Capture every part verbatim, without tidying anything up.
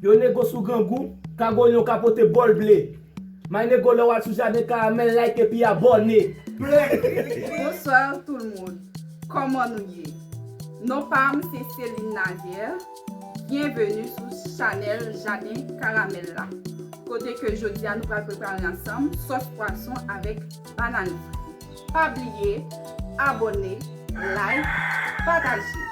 Yo nego sou grangou, Kagolyon ka pote bòl ble. My nego, lè w al sou Jaden Karamèl, like epi abòne. Bonsoir tout le monde. Kòman nou ye? Non pa m se Celine Nazaire. Byenveni sou chanèl Jaden Karamèl la. Kote ke jodi a nou pral prepare ansanm sòs pwason avèk banane fri. Pa bliye abòne, like, pataje.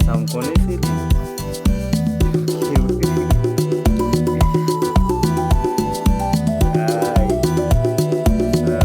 Sa m konnen se li. Ay, sa.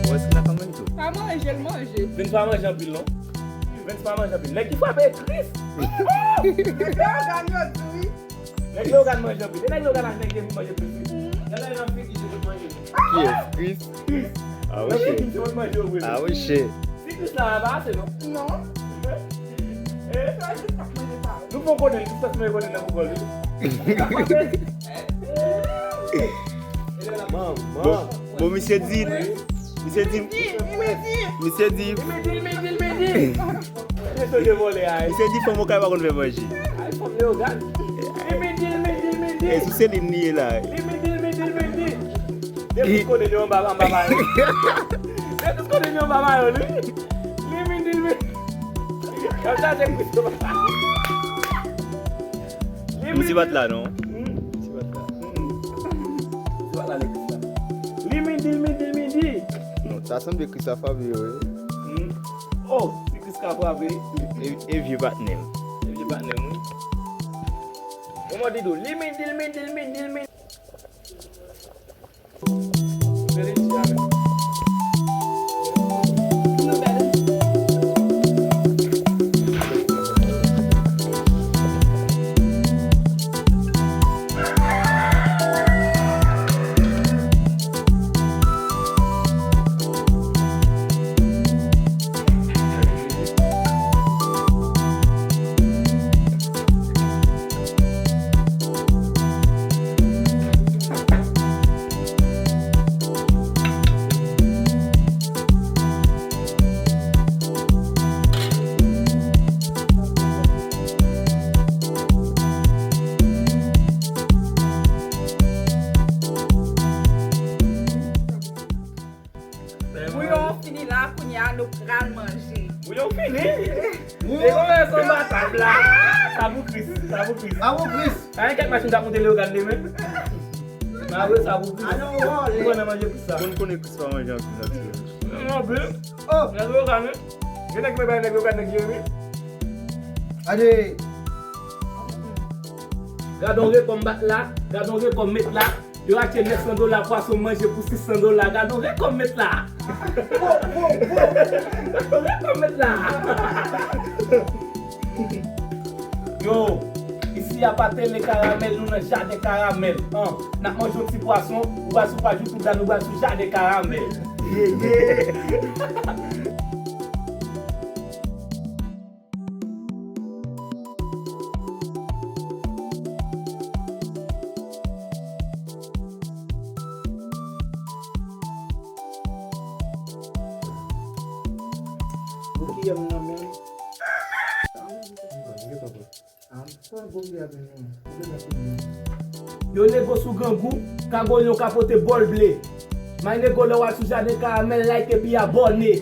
Wè si la ka manje tou. Pa manje l, manje. Vin pa manje anpil non. Vin pa manje anpil. Nèg ki frape Chris. Nèg yo gade yo di wi. Nèg Leogane manje anpil. E nèg Leogane ak nèg Demi manje plis wi. Gade nan figi Demi manje. Kiyès? Chris? Chris. Ah wi, shit. Chris manje wi. Ah wi, shit. Si Chris la, pa ase non. Non. Eh? Nou poko konnen Chris, sa se manje konnen nan koukòl wi. Bon, bon, misye di, misye di, misye di, misye di fanm okay pa konn fè manje. E sou Celine li ye la. Depi kote li anba, anba mayo. Depi kote li anba mayo, li. Li mindi, li mindi. Kòm sa se Christophe. Li mindi. Misye pa t la, non. Hmm. Misye pa t la. Hmm. Misye pa t la, Chris la. Li mindi, li mindi, li mindi. Non, sa sanble Chris a Fabio, wi. Hmm. Oh, si Chris ka frape. E, e vye patnè m. E vye patnè m, wi. Kòman di dou? Li mindi, li mindi, li mindi, li mindi. Bouyon fini la, kounye a nou pral manje. Bouyon fini? Li konn fè son batab la. Sa pou Chris, sa pou Chris. Sa pou Chris. Pa gen kèk machin t ap monte Leogane demen. Mare sa pou Chris. Ou konn nan manje Chris sa. Moun konnen Chris pa manje anpil nan ti. Non, anpil. Oh. Nan Leogane, wi. Gen nèg ki bay nèg Leogane, nèg Jeremi. Ade. Gadon rekò m bat la, gadon rekò m met la. Yo achte nèf san dola pwason manje pou sis san dola. Gadon rekò m met la. Gadon rekò m met la. Yo, isi a pa tele karamèl, nou nan jaden karamèl. An, n ap manje yon ti pwason, ou pral sou paj YouTube la, nou pral sou jaden karamèl. Yeah, yeah. Pou kiyè m nan men. Yo nego sou grangou, kagolyon ka pote bòl ble. May nego lè w al sou jaden karamèl, like epi abòne.